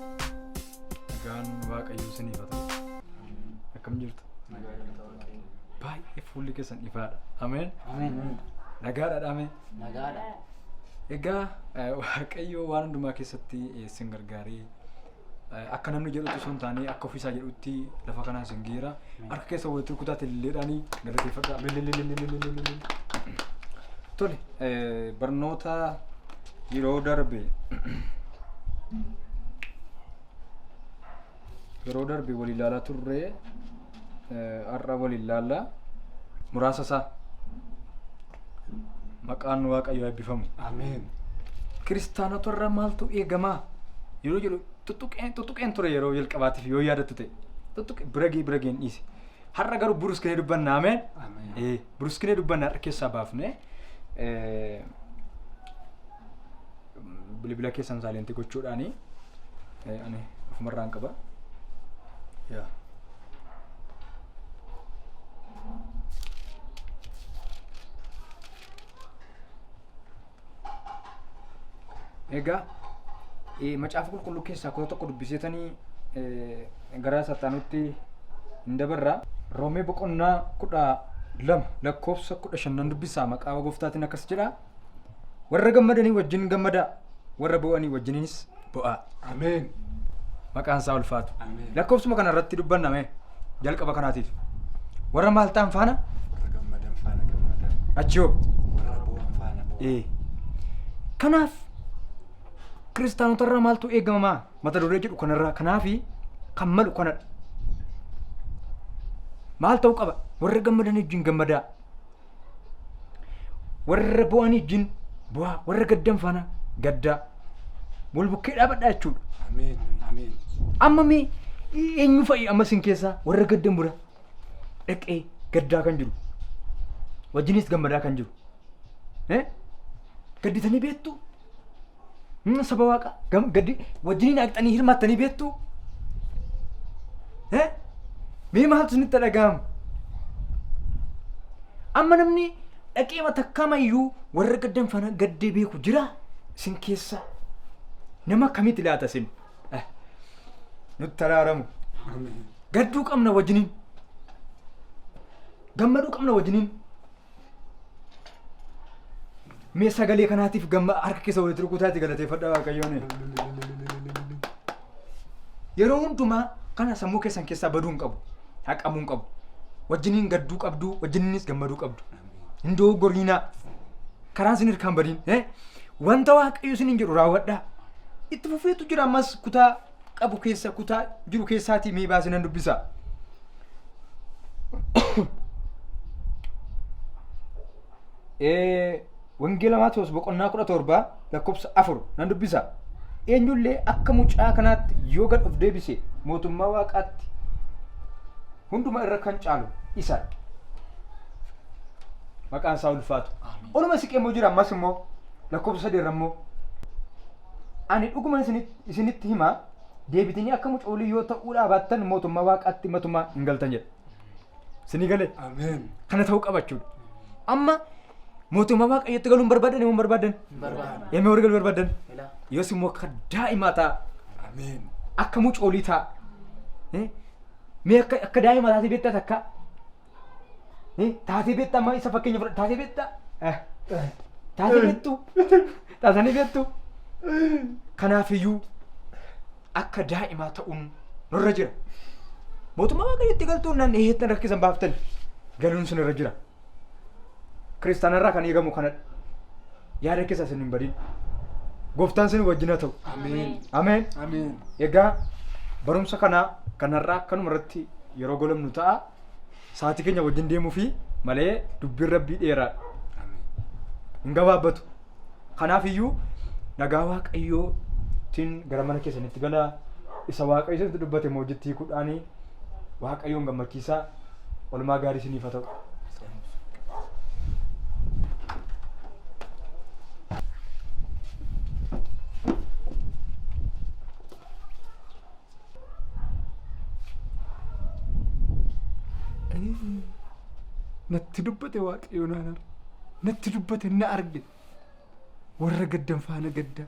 Nagaan Waaqayyoo isiniif haa ta'u. Akkam jirtu? Baay'ee fuulli keessan ifaadha. Ameen. Ameen. Nagaadha dhaame. Nagaadha. Egaa Waaqayyo waan hundumaa keessatti isin gargaaree akka namni jedhutti osoo hin taane akka ofiisaa jedhutti lafa kanaan isin geera. Harka keessa walitti rukutaatti illeedhaanii galateeffadhaa. Lelelelelelelelele. Tole barnoota yeroo darbe yeroo darbe wal ilaalaa turre har'a wal ilaalla muraasa isaa maqaan Waaqayyoo eebbifamu. Ameen. Kiristaanota irraa maaltu eegamaa yeroo jedhu tuttuqeen tuttuqeen ture yeroo jalqabaatiif yoo yaadattu ta'e tuttuqe bira gee bira geen dhiise. Har'a garuu buruskinee dubbanna ameen. Ameen. Buruskinee dubbanna har'a keessaa baafne bilbila keessan saalentii gochuudhaani ani ofumarraan qaba. Yaa. Egaa macaafa qulqulluu keessaa kutaa tokko dubbiseetanii gara saxaanutti hin dabarra. Roomee boqonnaa 12 lakkoofsa 15 nan dubbisaa maqaa gooftaatiin akkas jedha. Warra gammadanii wajjin gammadaa, warra boo'anii wajjininis bo'aa. Ameen. Maqaan isaa ulfaatu. Ameen. Lakkoofsuma kana irratti dubbanname jalqaba kanaatiif. Warra maal ta'an faana? Warra gammadan faana gammadan. Achii hoo? Warra boo'an faana boo'an. Kanaaf kiristaanota irraa maaltu eegamamaa mata duree jedhu kanarraa kanaafi kan malu kanadha. Maal ta'uu qaba? Warra gammadan wajjin gammadaa. Warra bo'an wajjin bo'aa. Warra gaddan faana gaddaa. Wal bukkee dhaabadhaa jechuudha. Ameen. Ameen. Amma mee eenyu fa'i amma isin keessaa warra gaddan bira dhaqee gaddaa kan jiru wajjinis gammadaa kan jiru. Gadditanii beektu? Saba waaqa gaddi wajjiniin haqxanii hirmaattanii beektu? Mee maaltu isinitti dhaga'ama? Amma namni dhaqee matakkaama iyyuu warra gaddan faana gaddee beeku jira isin keessa. Nama akkamitti laata isin? Nutti araaramu. Gadduu qabna wajjiniin. Gammaduu qabna wajjiniin. Mee sagalee kanaatiif gamma harka keessa walitti rukutaati galateeffadhaa Waaqayyoon. Yeroo hundumaa kana sammuu keessan keessaa baduu hin qabu. Haqamuu hin qabu. Wajjiniin gadduu qabdu, wajjiniinis gammaduu qabdu. Hin dogoggoriinaa. Karaan isin hirkaan badiin. Wanta Waaqayyo isiniin jedhu raawwadhaa. Itti fufeetu jira ammas kutaa qabu keessa kutaa jiru keessaatii mee baasee nan dubbisa. Wangeela Maatewos boqonnaa 17 lakkoofsa 4 nan dubbisa. Eenyullee akka mucaa kanaatti yoo gad of deebise mootummaa waaqaatti hunduma irra kan caalu isa. Maqaan isaa ulfaatu. Oluma siqee immoo jira ammas immoo lakkoofsa 3 irra immoo Ani dhuguman isinitti hima, deebitanii akka mucoolii yoo ta'uu baattan mootummaa Waaqaatti matumaa hin galtan jedha. Isinii galee? Ameen. Kana ta'uu qaba jechuudha. Amma mootummaa Waaqayyootti galuu hin barbaadan moo hin barbaadan? Hin barbaanne. Emmee warri galuu barbaadan? Ilaa. Yoos immoo akka daa'imaa ta'a. Ameen. Akka mucoolii ta'a. Mee akka daa'ima taatee beektaa takka? Taatee beektaa amma isa fakkeenya fudhadhu taatee beektaa? Taatee beektu? Taatanii beektu? Kanaafiyyuu akka daa'imaa ta'uun nurra jira. Mootummaa Waaqayyootti galtuun nan eeyyattan rakkisan baaftan galuun sun irra jira. Kiristaanarraa kan eegamu kanadha. Yaada keessa isin hin badin. Gooftaan isin wajjin haa ta'u. Ameen. Ameen. Ameen. Egaa barumsa kanaa kanarraa akkanuma irratti yeroo golamnu ta'a. Sa'aatii keenya wajjin deemuu fi Malee dubbiin rabbii dheeraadha. Hin gabaabbatu. Kanaaf iyyuu nagaa waaqayyootiin gara mana keessanitti galaa isa waaqayyo isinitti dubbate immoo hojiitti hiikuudhaanii waaqayyoon gammachiisaa olmaa gaarii isiniif haa ta'u. Natti dubbate waaqayyo naan arge. Natti dubbate na arge. Warra gaddan faana gaddaa.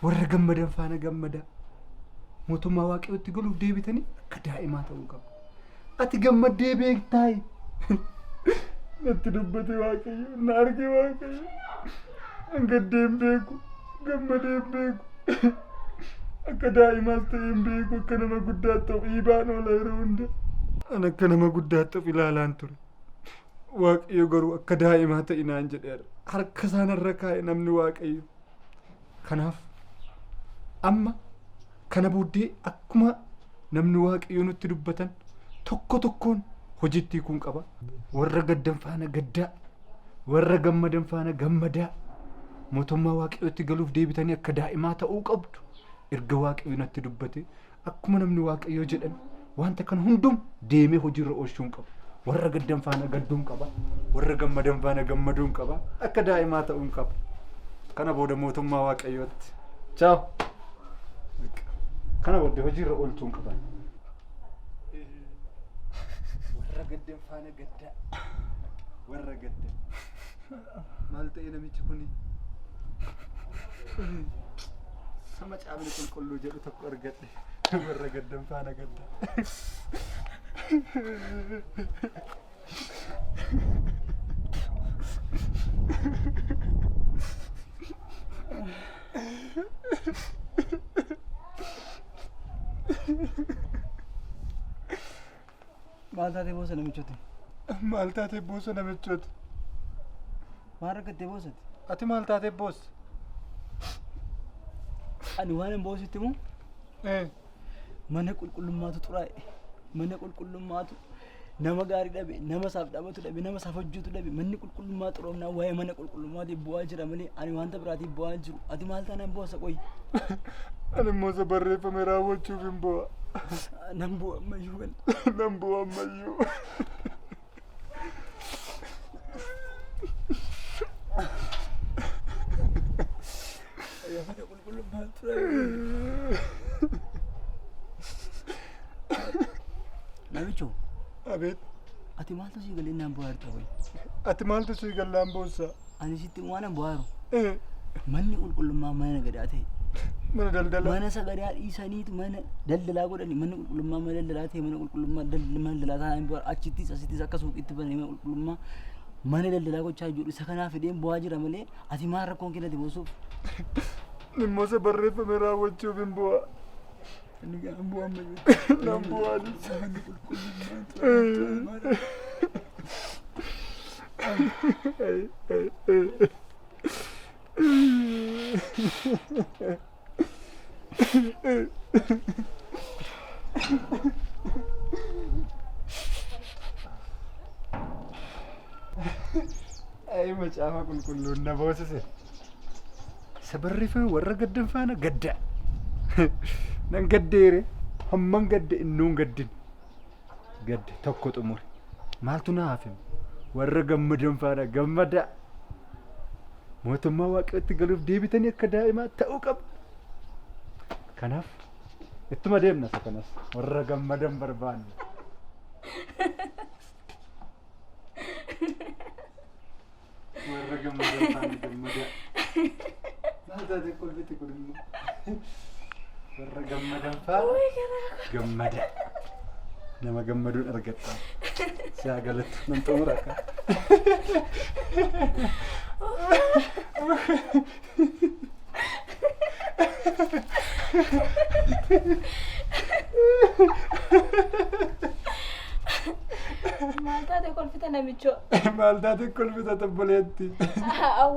Warra gammadan faana gammadaa. Mootummaa waaqayyootti galuuf deebitanii akka daa'imaa ta'uu qabu. Ati gammaddee beektaayi. Natti dubbate waaqayyo na arge waaqayyo. An gaddee hin beeku. Gammadee hin beeku. Akka daa'imaas ta'ee hin beeku. Akka nama guddaatti of dhiibaan oola yeroo hunda. An akka nama guddaatti of ilaalaan ture. Waaqayyo garuu akka daa'imaa ta'i naan jedheera. Harka isaan irra kaa'e namni waaqayyo. Kanaaf amma kana booddee akkuma namni waaqayyo nutti dubbatan tokko tokkoon hojiitti hiikuun qaba. Warra gaddan faana gaddaa, warra gammadan faana gammadaa. Mootummaa waaqayyootti galuuf deebitanii akka daa'imaa ta'uu qabdu. Erga waaqayyo natti dubbate akkuma namni waaqayyoo jedhan wanta kana hundum deemee hojiirra oolchuun qaba. Warra gaddan faana gadduun qaba. Warra gammadan faana gammaduun qaba. Akka daa'imaa ta'uun qaba. Kana booda mootummaa waaqayyootti. Chaaw. Kana booddee hojiirra oolchuun qaba. Warra gaddan faana gaddaa. Warra gaddan. Maal ta'e namichi kuni? Sama caamni qulqulluu jedhu tokko argadhe. Warra gaddan faana gaddaa. Maal taatee boosa namichooti? Maal taatee boosa namichooti? Maal rakkattee boosati? Ati maal taatee boossa? Ani waan hin boositti moo mana qulqullummaatu xuraa'e. Mana qulqullummaatu nama gaarii dhabe, nama isaaf dhaabatu dhabe, nama isaaf hojjetu dhabe. Manni qulqullummaa xuroomnaan waa'ee mana qulqullummaatiif bu'aa jira malee ani wanta biraatiif bu'aa jiru. Ati maal taanaan boossa qoyi? Ani immoo isa barreeffame raawwachuuf hin bu'a. Nan bu'a ammayyuu kan. Nan bu'a ammayyuu. Mana qulqullummaa xuraa'e. Namicho, Abeet, ati maaltu sii galee naan bu'aa jirta qoyi? ati maaltu sii gallaan boossa? Ani sitti waan an bu'aa jiru. Manni qulqullummaa mana nagadaa ta'e. Mana daldalaa. Mana sagadaa dhiisaniitu mana daldalaa godhani. Manni qulqullummaa mana daldalaa ta'e mana qulqullummaa mana daldalaa ta'an bu'aa achittis asittis akka suuqiitti bananii mana qulqullummaa mana daldalaa gochaa jiru. Isa kanaaf fideen bu'aa jira malee ati maal rakkoon kennati boosuuf? Immoo isa barreeffame raawwachuuf hin bu'a. Inni gaafa bu'aa ammayyuu. Nan bu'a anis. Manni qulqullummaa xuraa'e. Ay macaafa qulqulluun na boosise. Isa barreeffame warra gaddan faana gaddaa. Nan gaddeere hamman gadde innuun gaddin. Gadde tokko xumure. Maaltu na hafe? Warra gammadan faana gammadaa. Mootummaa waaqayyootti galuuf deebitanii akka daa'imaa ta'uu qabdu. Kanaaf ittuma deemna isa kanas warra gammadan barbaanna. Warra gammadan faana gammadaa. Maal taate kolfiti kun immoo? Warra gammadan faana gammadaa. Nama gammaduun argadha. Si haa galatu nan xumura akka. Maal taate Kolfita namichoo? Maal taate kolfita obboleetti?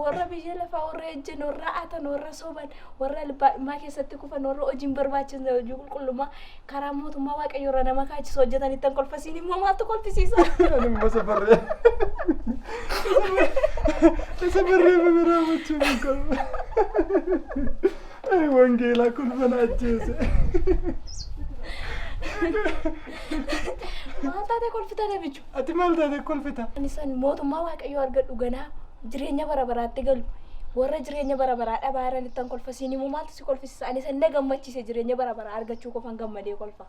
Warra biyya lafaa, warra ejjan, warra atan, warra soban, warra albaadhummaa keessatti kufan, warra hojii hin barbaachisne, hojii qulqullummaa karaa mootummaa Waaqayyo irra nama kaachisu hojjetanitti kolfasiin immoo maaltu kolfisiisa? Ani immoo isa barreeffame raawwachuuf hin kolfa. Ay, wangeelaa kolfa na ajjeese. Maal taate kolfita namicho? Ati maal taate kolfita? Ani san mootummaa Waaqayyoo argadhu, ganaa jireenya bara baraatti galu. Warra jireenya bara baraa dhabaa jiranitti kolfasiin immoo maaltu si kolfisiisa? Ani san na gammachiise, jireenya bara baraa argachuu qofan gammadee kolfa.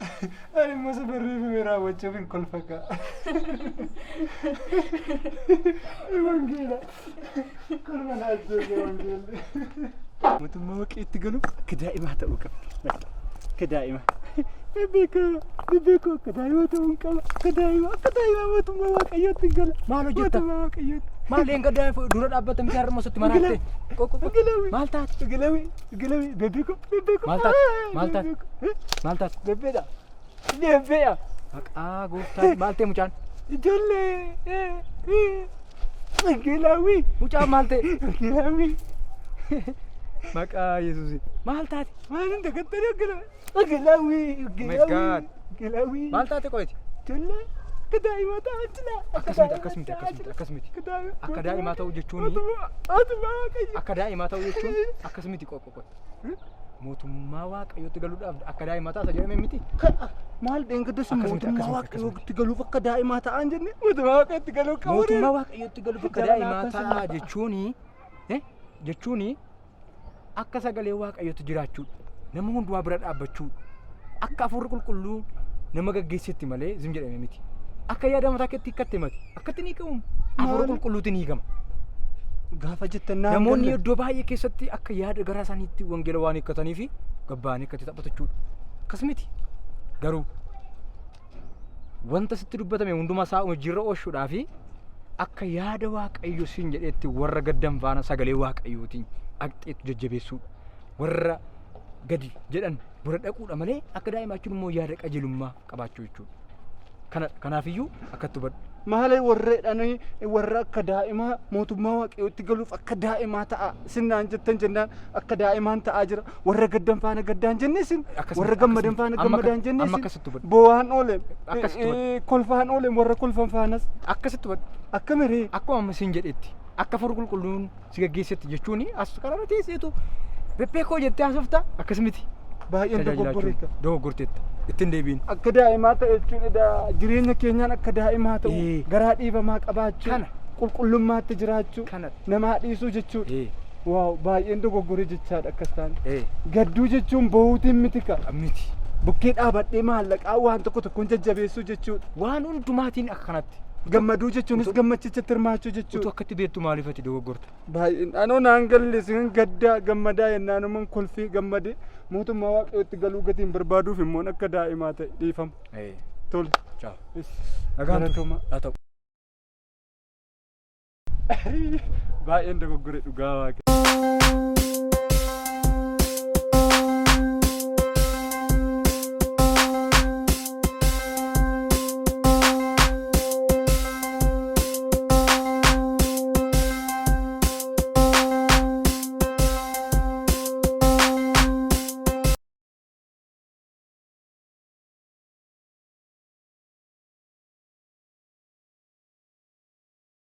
Ani immoo isa barreeffame raawwachuuf hin kolfa kaa. Ay, wangeelaa kolfa na ajjeese wangeelli. Mootummaa Waaqayyootti galuuf akka daa'imaa ta'uu qabda. Akka daa'imaa. Bebeekoo, bebeekoo, akka daa'imaa ta'uu hin qaba. Akka daa'imaa, akka daa'imaa mootummaa Waaqayyootti hin gala. Maal hojjetta? Mootummaa Waaqayyootti. Maal een gaddaa dura dhaabbata miti har'a mosatti maraatte? Wangeelaawi. Maal taate? Wangeelaawi, wangeelaawi, bebeekoo, bebeekoo. Maal taate? Maal taate? Maal taate? Bebeedha. Bebeedha. Maqaa gooftaa, maal ta'e mucaan? Ijoollee. Wangeelaawi. Mucaan maal ta'e? Wangeelaawi. Maqaa Yesuusi. Maal taate? Maal hin dagattanii wangeelaawi? Wangeelaawi. My God. Wangeelaawi. Maal taate qo'eeti? Ijoollee akka daa'imaa ta'aa jira. Akkas miti, akkas miti, akkas miti, akkas miti. Akka daa'imaa ta'uu jechuun Mootummaa Waaqayyoo. Akka daa'imaa ta'uu jechuun akkas miti, qoqqo qo'e. Mootummaa Waaqayyootti galuudhaaf akka daa'imaa taata jedhame miti. Maal dheengaddas Akkas miti, mootummaa akkas miti, akkas Waaqayyootti galuuf akka daa'imaa ta'an jenne, mootummaa Waaqayyootti galuu qabu. Mootummaa Waaqayyootti galuuf akka daa'imaa ta'a jechuuni akka sagalee Waaqayyootti jiraachuudha. Nama hundumaa bira dhaabbachuudha. Akka hafuurri qulqulluu nama gaggeessetti malee zim jedhame miti. Akka yaada mataa keetti hiikkatte mati. Akkatti ni hiikamu. Hafuura Maali? qulqulluutiin hiikama. Gaafa jettan naan Namoonni galle. iddoo baay'ee keessatti akka yaada garaa isaaniitti wangeela waan hiikkatanii fi gabbaanii akkatti taphatu jechuudha. Akkas miti. Garuu wanta sitti dubbatame hundumaa isaa hojiirra oolchuudhaa fi akka yaada Waaqayyo siin jedheetti warra gaddan faana sagalee Waaqayyootiin dhaqxeetu jajjabeessuudha. Warra gadi jedhan bira dhaquudha malee akka daa'imaa jechuun immoo yaada qajeelummaa qabaachuu jechuudha. Kana kanaafiyyuu akkatti hubadhu. Maali warra jedhanii warra akka daa'imaa mootummaa Waaqayyootti galuuf akka daa'imaa ta'a sinnaan jettan jennaan akka daa'imaan ta'aa jira. Warra gaddan faana gaddaan jenne isin, Akkas warra miti, gammadan akkas faana miti. Amma gammadaan jenne amma isin, akkasitti hubadhu. boo'aan oole, Akkasitti hubadhu. Kolfaan oole, warra kolfan faanas. Akkasitti hubadhu. Akka miree. Akkuma amma siin jedhetti, akka hafuurri qulqulluun si gaggeessetti jechuun as karaarra teesseetu bebbee koo jettee haasofta, akkas miti. Baay'een dogoggore. Dogoggorteetta. Ittiin deebiin. Akka daa'imaa ta'e jechuun edaa jireenya keenyaan akka daa'imaa ta'u, garaa dhiifamaa qabaachuu, Kana. qulqullummaatti jiraachuu, Kana. namaa dhiisuu jechuudha. Waaw, baay'een dogoggore jechaadha akkas taane. Gadduu jechuun bohuutiin miti ka. Miti. Bukkee dhaabadhee maallaqaa waan tokko tokkoon jajjabeessuu jechuudha. Waan hundumaatiin akka kanatti. Gammaduu jechuunis gammachichatti hirmaachuu Utuu jechuudha. akkatti beektu maaliif ati dogoggorta? Baay'een anoo naan galle, sin gaddaa gammadaa jennaanuman kolfii gammade, mootummaa Waaqayyootti galuu gatiin barbaaduuf immoo akka daa'imaa ta'e, dhiifama. Tole. Ciao. Is. Nagaan. Galatoomaa. Haa ta'u. Baay'een dogoggore dhugaa Waaqa.